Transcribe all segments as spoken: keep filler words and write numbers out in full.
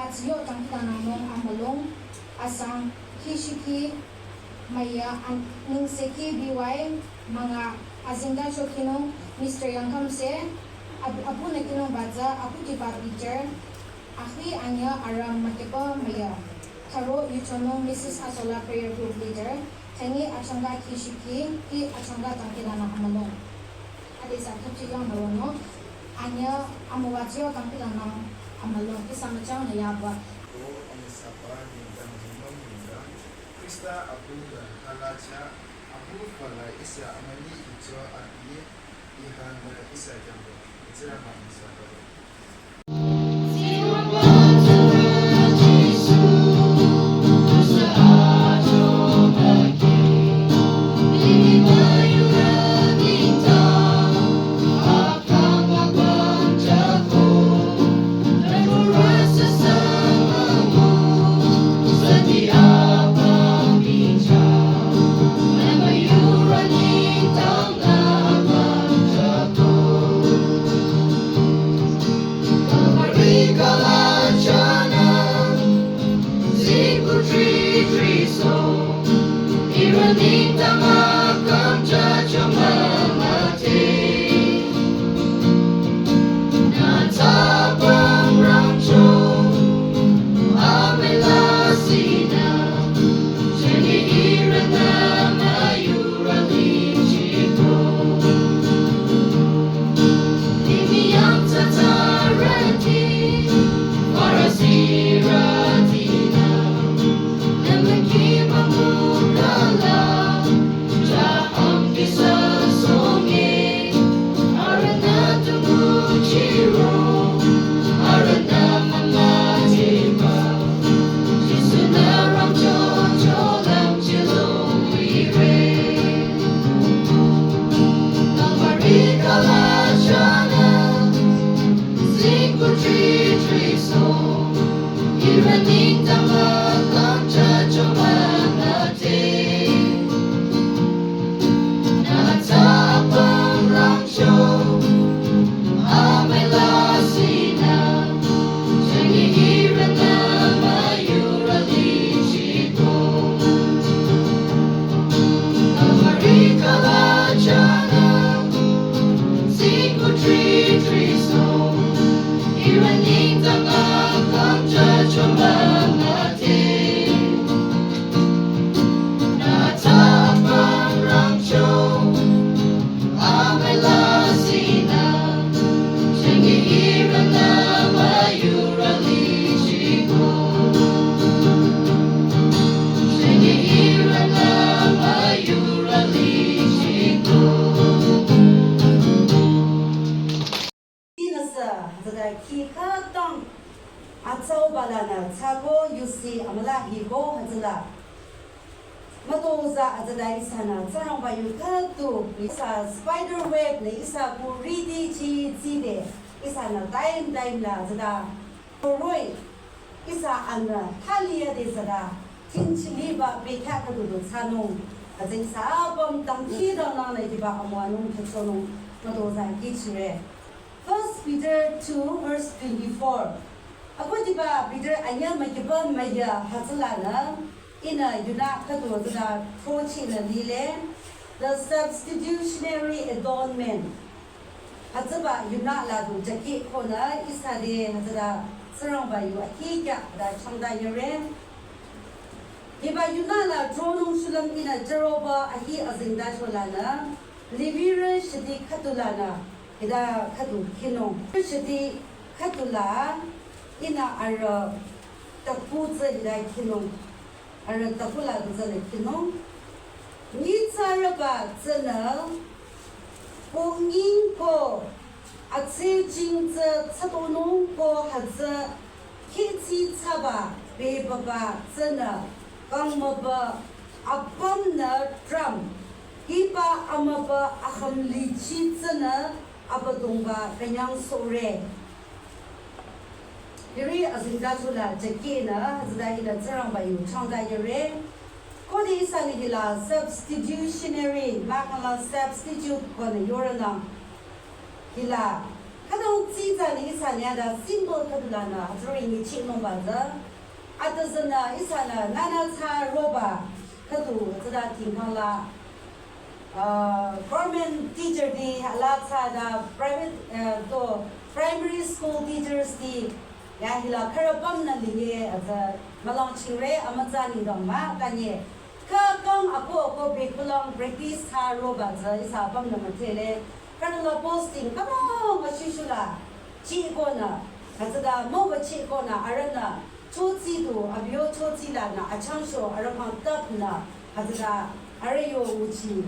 Atsiyo tangkitanangnung amülung asang kishiki maya an-, ningseki B Y manga azingda shokinung Mister Yangkamse, ab-, apu nakinung baza, apu tiba Peter, akhi anya aram makepa maya. Tharo yuchonung Missus Asola prayer group leader, tangi achangka kishiki, ki achangka tangkitanang amülung. Ade sa khapchi yang marono, anya amüwa chiyo tangkitanang amülung, ki samachang na yaba. Ko amüsaba nengdang jingmang nengdang, Krista apu la halacha, apu pala ihsa amüni icho abi, ihana ihsa jangbo, ichira ma amüsaba. Tinasa, hütsüta khi khütang atsauba lanü tsako yusi amüla hiko hütsüla. Mütozah hütsüta ihsanü Tsingrangba yu khüdu, ihsa spider web nü ihsa ku riti chi tside, ihsanü time time la hütsüta. Koroi, ihsa anü thali yade hütsüta, tingchiliba bekhyah khüdu du thsanung, hütsü ihsa apüm dangkhidangnangnü hiba amüwanung khütsonung, mütozah kihchire. First Peter two verse twenty-four. Akohdiba Peter anyüh mükiba müya hütsülanü, ihnü yunü khüdu hütsüta throchehnü lile, the substitutionary atonement. Hütsüba yunü la du jüki konü ihsa te hütsüta Tsingrangba yu akikya da changda yore. Hiba yunü la thronung shulüm ihnü jüroba ahi azingda sholanü, Levirü shidi khüdulanü, hita khüdu khinung. Shidi khüdula ihnü arüh taku tsü hita khinung. Arüh taku la du tsü le khinung. Nyitsarüba tsünü, ko nying ko, atsü jing tsü tsütonung ko hütsü, khitsi tsaba, bebaba tsünü, kangmüba, apümnü tram, hiba amüba akhümlichi tsünü, Abüdongba künyang sohre. Hiri azingda shula jükinü, hütsüta hila Tsingrangba yu changda yore. Khode ihsanü hila substitutionary, mahkhang la substitute konü yoronang. Hila, khütang Tsitsa ni ihsa nyada symbol khüdu lanü hütsüri nyichehnungba tsü. Atüzünü ihsanü nana tsa roba khüdu tsüda tingkang la, uh, government teacher ti la tsüda private, uh, to primary school teachers ti ya hila khürü pümnü linye atsü mülangchingre amütsa nengdang mah tanye. Kha kang ako ako bekulang practice tsa roba tsü ihsa pümnü müdhele. Khürü la posting kama ngashishula. Chikonü, hütsüda müwachihkonü arühnü, chotsü du, abi yo chotsü lanü, achangsho, arüh pang tapnü, hütsüda, arüh yo nguchi,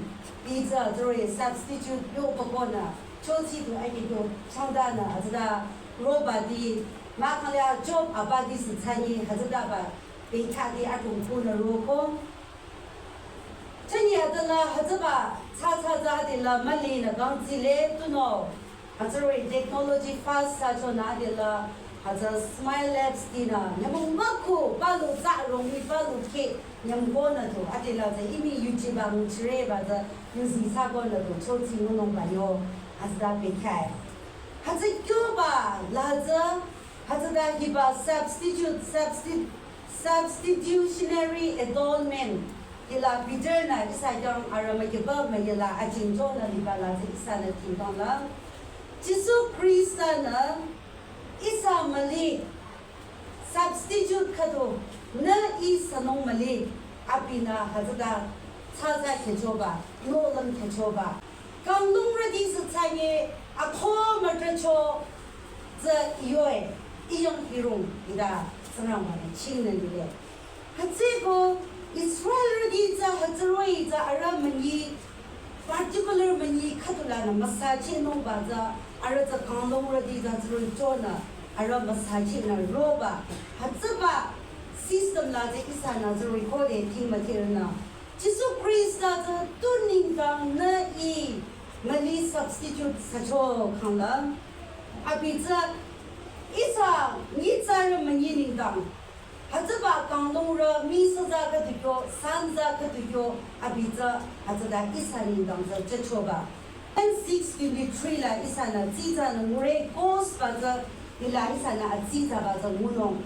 itsü, tsüri substitute yobakonü, chotsü du, abi yo changdanü, hütsüda, roba ti, mahkhang la job aba ti sü tsani, hütsüdaba, bekha ti atung kunü roko. Chani adela hütsüba, tsa tsa tsa adela mülinü kangtsile, tunüo. Hütsüri technology fast thsachonü adela hütsü Smile Labs tinü nyümong müku palu tsü rongmi palu ke nyümkonü tu adela tsü imi yuchiba nguchireba tsü yuzi thsakonü tu chotsü ngunungba yo hütsüda bekha. Hütsü kyoba la tsü hütsüda hiba substitute, substi-, substitutionary atonement. Hila Peter nü ihsa khyang arüh mükiba müyela ajingchonü liba la tsü ihsanü tingkang la. Jisu Khrista nü ihsa müli substitute khüdu nü ih sünung müli abinü hütsüda tsa tsa khechoba, nohlüm khechoba. Kanglungrüti sü tsanye akho mütracho tsü iyoe, iyang hirung ida Tsingrangba nü chingnü lile. Hütsüko Israelrüti tsü hütsüroi tsü arüh münyi, particular münyi khüdu lanü müsachehnungba tsü arüh tsü kanglungrüti tsü hütsüroi chonü arüh müsachehnü roba. Hütsüba system la tsü ihsanü tsü record e ting mütirünü. Jisu Khrista tsü tu nengdang nü ih müli substitute thsacho khangla. Abi tsü ihsa nyitsarü münyi nengdang. Hütsüba kanglungrü mi süza khüdu kyo, sanza khüdu kyo, abi tsü hütsüda ihsa nengdang tsü jüchoba. Romans six twenty-three la ihsanü tsitsanü ngure kosba tsü, hila ihsanü atsitsaba tsü ngunung.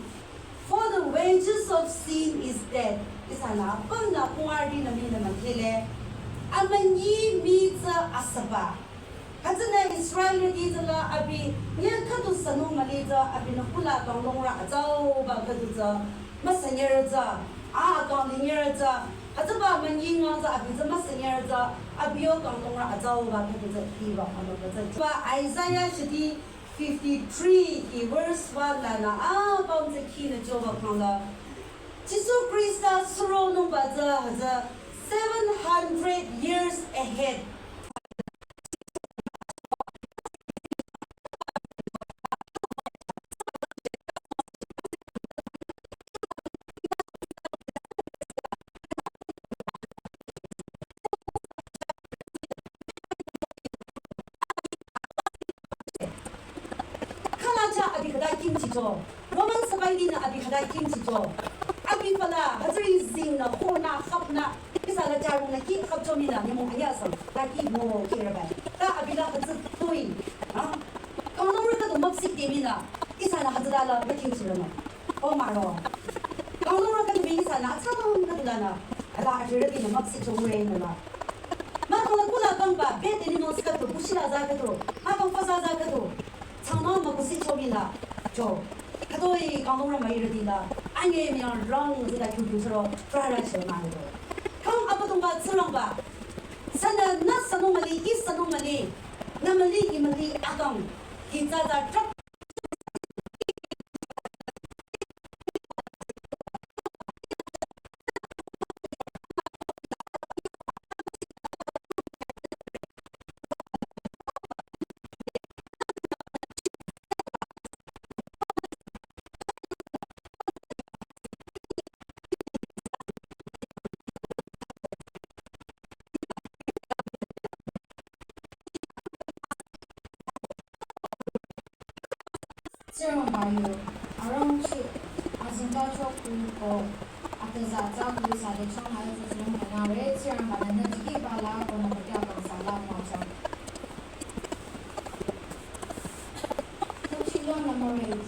For the wages of sin is death. Ihsanü apümnü khungarütinü minü müdhele. Amünyi mi tsü asüba. Hütsünü Israelrüti tsüla abi nyü khüdu sünung müli tsü abinü kula kanglungrü atsauba khüdu tsü müsünyerü tsü, a kanglingyerü tsü, hütsüba münyi ngang tsü abi tsü müsünyerü tsü, abi yo kanglungrü atsauba khüdu tsü hiba amüba tsü. Tsüba Isaiah shiti fifty-three hi verse one lanü apüm tsü khinü choba khangla. Jisu Khrista suronungba tsü hütsü seven hundred years ahead. Khalacha abi khüta kimchicho. Roman sabai dinü abi khüta kimchicho. Abi pala hütsüri zingnü khonü khapnü. Ihsa la charungnü ki khapcho minü nyümong anyüh sang. Ta ki mo ki rübai. Ta abi la hütsü tui. Ha? Kanglungrü khüdu müpsih de minü. Ihsanü hütsüta la mükimchirünü. O maro. Kanglungrü khüdu mi ihsanü atsang khüdu lanü. Ala ajirütinü müpsihcho mure nü la. Mahkhang la kula kangba, bed animals khüdu, bushila za khüdu, mahkhang fasa za khüdu, tsangmang mükusihcho minü, cho. Khütoi kanglungrü müirüti la, anye miyang rang züda kyu kyu chüro, prara chü ma khüdu. Kang Abüdongba Tsingrangba, sünü nü sünung müli, ih sünung müli, nü müli, ih müli, akang, hi za za trap Tsingrangba yu, arangcheh, azengtacho kuh ko, atüza atsa kuh ihsa te chang ha yu tsü tsinung kanyare, Tsingrangba nü nü dikehba la ko nü khütia kangsa la machang.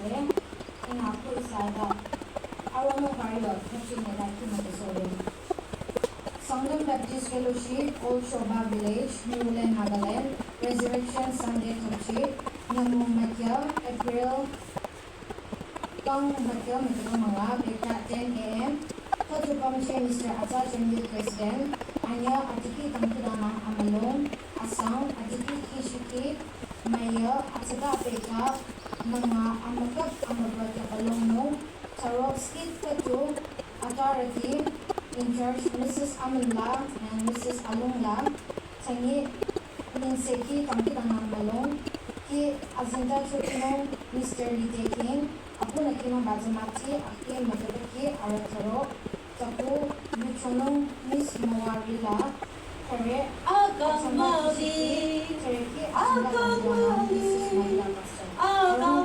Ina kuisa da arono kario thüpcheh nengdang kih mütozah. Sangtam Baptist Fellowship, Old Shoba Village, Murulen, Nagaland, Resurrection Sunday thüpcheh, nyümong mükyü, April, kang mükyü mükyü münga, bekhyah ten A M, khüdu pümcheh Mister Atsa Chemyut President, anyüh adikeh dangkhidangnang amülung, asang adikeh kih shikhe, müyü atsata bekhyah, nünga amükap amübü khyübülungnung, thüro skit khüdu, authority, in charge Missus Amunla and Missus Alungla, thsangi nengsekhi dangkhidangnang mülung, kih azengtacho khinung Mister Lite King, apunü khinungba tsü müti, akhi mütübüki arüh thüro, tsüku yuchonung Miss Mawari la, thüre, akang müli, thüre kih azengtacho khinung Missus Maria Pastor. Akang